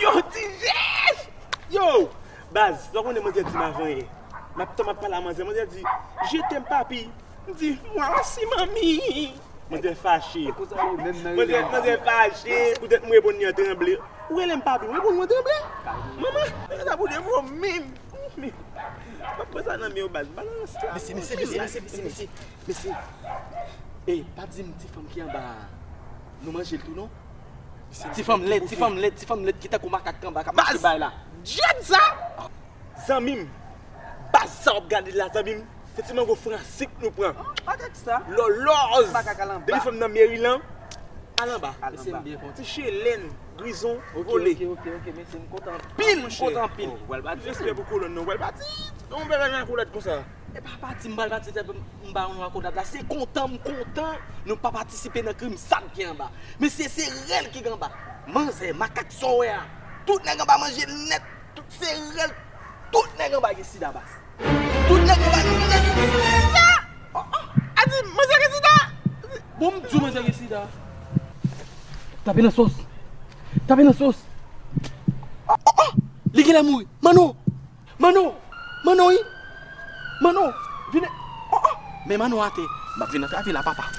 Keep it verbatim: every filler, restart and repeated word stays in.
Oh, ti jèch! Yo! Baz, sa w konnen manzè di m avan yè. M ap tan m ap pale a manzè, manzè di, "Je t'aime, papi." M di, "Moi aussi, mami." Manzè fache. Manzè, manzè fache, poutèt m reponn li an tranble. Ou rele m papi, m reponn ou an tranble? Manman, sa pou devò menm. M ap pran sa nan men w, baz. Balans la. Mesye, mesye, mesye, mesye, mesye, mesye, mesye. Ey, pa di m ti fanm ki anba a, nou manje l tou, non? Ti fanm lèd, ti fanm lèd, ti fanm lèd ki tankou makak k anba k ap mache bay la. Djòb sa! Zanmi m, baz sa w ap gade la, zanmi m, se ti mango fransik nou pran. Makak sa? Lòlòz! Makak al anba. Depi fanm nan meri lan, al anba. Mesye, m byen kontan. Ti chelèn, grizon, vole. Ok, ok, ok, mesye, m kontan anpil, m kontan anpil. Ou pral pati. Respè pou kolòn nan, ou pral pati. Yon bèl akolad konsa. E pa pati m pral pati tèt m ba nou akolad la. Se kontan m kontan nou pa patisipe nan krim sal ki anba. Mesye, se rèl ki anba. Manzè, makak sa w wè a. Tout nèg anba manje l nèt. Tout se rèl. Tout nèg anba gen sida, baz. Tout nèg anba gen sida. Oh, oh. A di, manzè gen sida. Bon, m di w manzè gen sida. Tape nan sòs. Tape nan sòs. Oh, oh, oh. Li genlè mouri. Manno. Manno! Manno, wi! Manno! Vin! Oh, oh! Men Manno atè. M ap vin antrave la, papa.